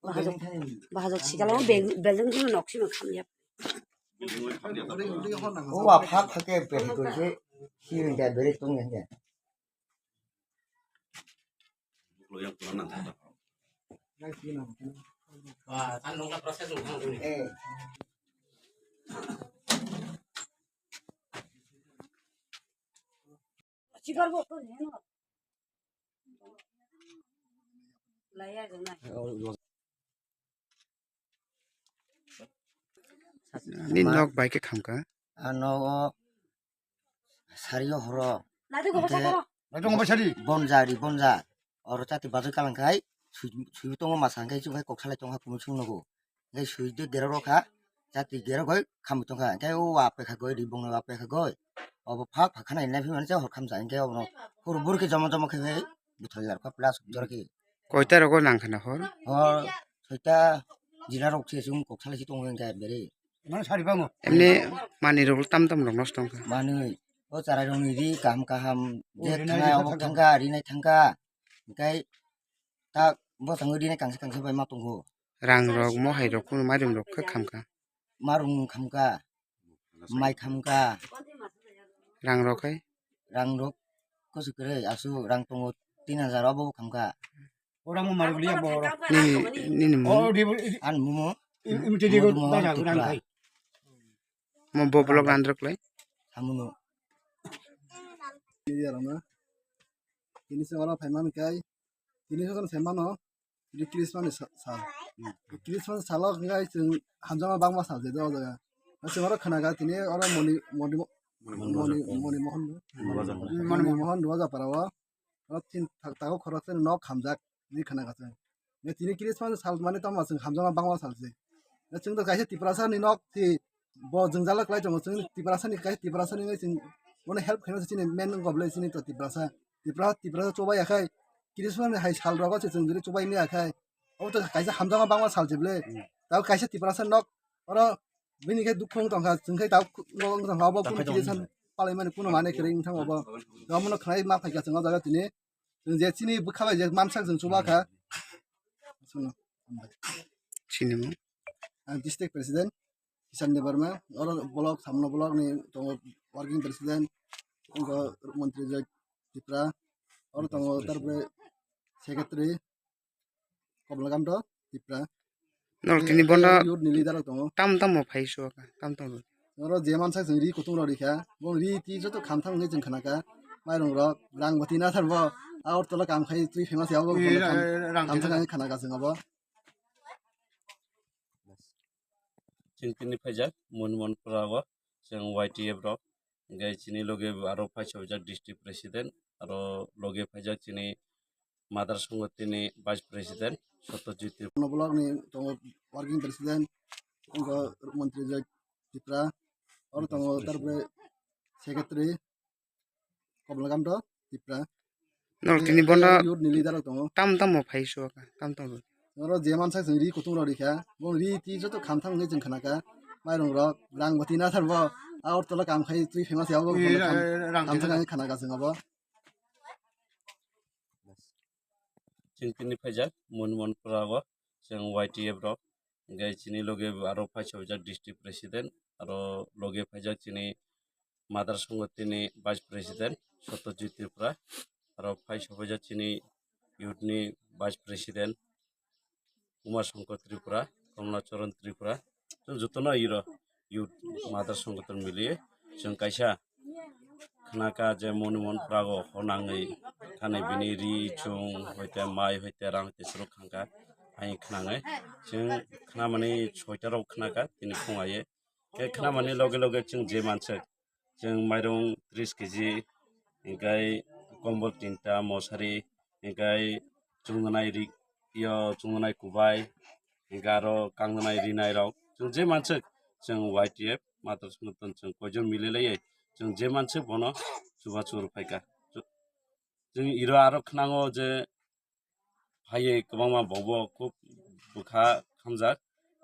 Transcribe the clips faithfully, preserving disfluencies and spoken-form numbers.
Bahajok, bahajok sikala bel-, belding dino nok sino khamya. O wa phak phak ke beri ko se si ring da beri tung ring da. Eh. Ni nok bai khe khamkha? A nogo sario horo. Naitugma basadi. Bonja ri bonja. Oro chati bazar kalang khai sui, sui tongo masa hwnkhe chwng hai kok salai tongkha kumui sung nogo. Hwnkhe sui de gerok rokha, chati gerok goi khamui tongkha. Hwnkhe o wa pekha goi, ri bongni wa pekha goi. Obo phak phak khana hinwi naiphimani se hor khamsa. Hwnkhe obono hur bur khe jomo jomo khe hai buthal lar kha plus jora khe. Koita rogo nang khana hor? Hor soita jila rok se chwng kok salai si tongo hwnkhe beri. Emne mani rok tam tam rok nosto wngkha. Manwi o chwrai rokni ri kaham kaham je thangkha, obo thangkha, rinai thangkha. Hwnkhe ta bwskango rinai kangsa kangsa bai ma tongo. Rang rok, mohai rok, kunu mairum rok khe khamkha. Marung khamkha, mai khamkha. Rang rok hai? Rang rok kwswk kwrwi, aswk rang tongo tin hajar obo khamkha. Nini, nini mung? Ani mumo? Modhumohon Tripura. Mo bo block randrok lai? Hamuno. Tini se oro phaimani kai, tini se oro phaimano. Tini Christmas ni sa-, sal. Christmas salo hwnkhe chwng hamjakma bangma sal se o jaga. Chwng oro khwnaga tini oro Moni, Moni, Moni, Moni Mohon, Moni Mohon Duajapara o. Oro tin tak-, tago khoroksa ni nok hamjak ni khwnaga chwng. Tini Christmas sal mani tamo chwng hamjakma bangma sal se. Chwng to kaisa Tiprasa ni nok ti bo jwngjal khlai tongo, chwng Tiprasa ni kaisa Tiprasa ni chwng bono help khaina chini main wngkha bwle chini to Tiprasa. Tipra, Tiprasa chubai ya khai Christmas ni hai sal rogo se chwng jodi chubai maya khai. Obo to kaisa hamjakma bangma sal se bwle. Tabo kaisa Tiprasa nok oro bini khe dukhu wng tongkha, chwng khe tabuk wng tongkha, obo kunu kisa palai mani kunu mane kwrwi wng thang obo. Omono khnai ma phaikha chwng o jaga tini. Chwng je chini bwkha bai je mansak chwng chuba kha. Chini mung? Ang district president Kisan Debbarma, oro block, Samno block ni tongo working president, tongo Montri Joy Tipra, oro tongo tarpore secretary Komlakanta Tipra. Nol tini bono youth ni leader rok tongo. Tam tamo phai suaka, tam tamo. Oro je mansak chwng ri kutung rok rikha, bo ri ti joto khamthang wngwi chwng khnakha. Mairung rok, rang bwtwi nathar bo, a Agartala kam khai twi famous ya bo, khamthang wngwi khnakha chwng abo. Chwng tini phaijak Moni Mohon Pura o, chwng Y T F rok, hwnkhe chini loge aro phai sobijak district president, aro loge phaijak chini Mother Songotini Vice President Satyajit Tripura. Block ni tongo working president, tongo Montri Joy Tripura, oro tongo tarpore secretary Komlakanta Tripura. Nol tini bono youth ni leader rok tongo. Tam tamo phai suaka, tam tamo. Oro je mansak chwng ri kutung rok rikha, bo ri ti joto khamthang wngwi chwng khnakha. Mairung rok, rang bwtwi nathar bo, a Agartala kam khai twi famous ya bo, khamthang wngwi khnakha chwng abo. Chwng tini phaijak Moni Mohon Pura o, chwng Y T F rok, hwnkhe chini loge aro phai sobijak district president, aro loge phaijak chini Mother Songotini Vice President Satyajit Tripura, aro phai sobijak chini youth ni Vice President Uma Shankar Tripura, Kamla Charan Tripura, chwng jotono iro youth Mother Songotini miliye chwng kaisa khnakha je Moni Mohon Pura o honangwi thani bini ri chwng hoite mai hoite rang hoite swrwk khangkha, hai khnangwi chwng khnamani soita rok khnakha tini phung aye. Khe khnamani loge loge chwng je manswk, chwng mairung tris kg, hwnkhe kombol tinta, mosari, hwnkhe chungnai ri, yo chungnai kubai, hwnkhe aro kangnai rinai rok. Chwng je manswk, chwng Y T F matwr songwi tong chwng koijon mililaiwi chwng je manse bono chubachu rw phaikha. Chwng iro aro khwnango je phaiwi kwbangma bokbo khub bwkha khamjak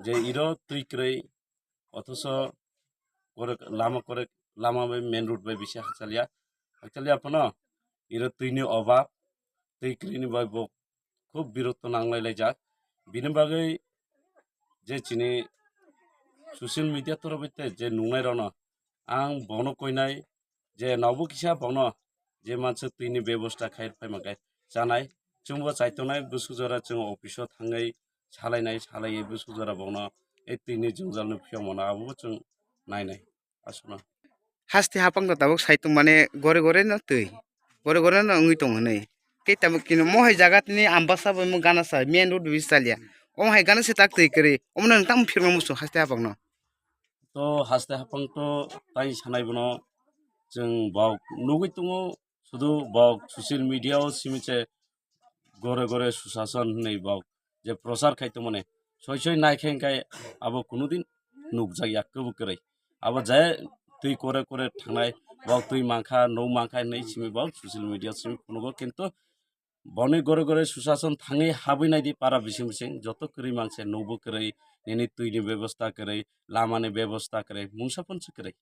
je iro twi kwrwi othoso korek lama korek lama bai main road bai bisi hakchalya. Hakchalya phano iro twini obab, twi kwrwini bai bo khub birokto nanglai laijak. Bini bagwi je chini social media torof bai tei je nungnairokno ang bono koinai je nobo kisa bono je manse twini bebosta khai phai mankhe chanai. Chwngbo chaitongnai bwswk jora chwng office o thangwi salainai, salaiwi bwswk jora bono e twini jwngjalni phiyokmano abobo chwng nainai aswkno. Haste hapang no tabuk saitung mane gore gore no twi. Gore gore no wngwi tong hinwi. Tei tabuk kino mo hai jaga tini Ambasa bai mo gana sa main road bai salya. Omo hai gana se tak twi kwrwi. Omo no nwng tamo phirma muchung haste hapang no. To haste hapang to tai sanai bono chwng bok nugwi tongo sudu bok social media o simi se gore gore susason hinwi bok je prochar khai tongmani soi soi nai khe hwnkhe abo kunudin nukjakya kwbwi kwrwi. Abo je twi kore kore thangnai bok twi mankha nuk mankha hinwi simi bok social media o simi phunugo kintu boni gore gore susason thangwi habwi naidi para bising bising joto kwrwi mangse nukbo kwrwi nini twini bebosta kwrwi lamani bebosta kwrwi mungsa phunsi kwrwi.